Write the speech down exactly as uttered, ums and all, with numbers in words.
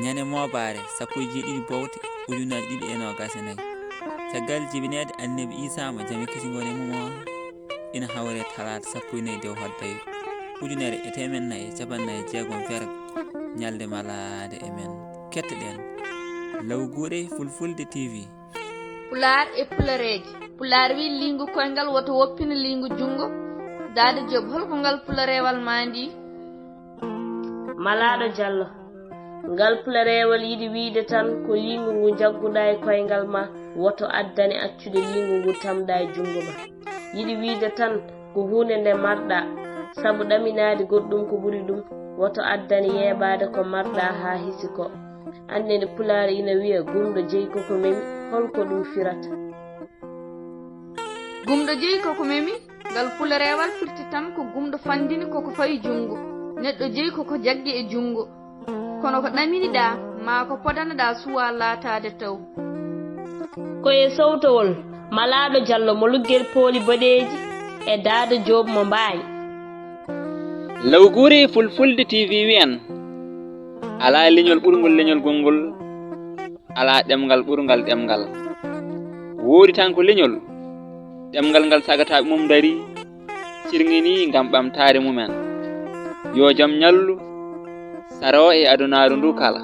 Ñande moobaare sappo e jeeɗiɗi bowte ujunaaji ɗiɗi e noogaas e nayi. Caggal jibineede Annabi Iisaa mo jam e kisal won e mum on, ina hawre talaata sappo e nayi dew hoddayru ujunere e teemeɗɗe nayi e cappanɗe nayi e jeegom fergo, ñalnde malaade e men. Kettoɗen Law Guure Fulfulde T V. Pulaar e pulareeje. Pulaar wii liingu koyngal woto woppin liingu junngo. Daada Joob, hol ko ngal pulareewal maa ndi? Malaaɗo Jallo, ngal pulareewal yiɗi wiyde tan ko liingu ngu njagguɗaa e koyngal maa woto addane accude liingu ngu tamɗaa e junngo maa. Yiɗi wiyde tan ko huunde nde marɗaa, sabu ɗaminaade goɗɗum ko ɓuri ɗum, woto addane yeebaade ko marɗaa haa hisi ko. Anndee nde Pulaar ina wiya gumɗo jeyi ko ko memi, hol ko ɗum firata? Gumɗo jeyi ko ko memi, ngal pulareewal firti tan ko gumɗo fanndini ko ko fawi junngo. Neɗɗo jeyi ko ko jaggi e junngo. Kono ko ɗamini-ɗaa maa ko podano-ɗaa suwaa laataade taw. Ko e sowtowol Malaaɗo Jallo mo Luggel Pooli Boɗeeji e Daada Joob mo Mbaañ. Law Guure Fulfulde T V wii en, alaa leñol ɓurngol leñol gonngol, alaa ɗemngal ɓurngal ɗemngal. Woodi tan ko leñol, ɗemngal ngal sagataaɓe mum ndarii, cirŋinii ngam ɓamtaare mumen. Yo jam ñallu, saroo e adunaaru ndu kala.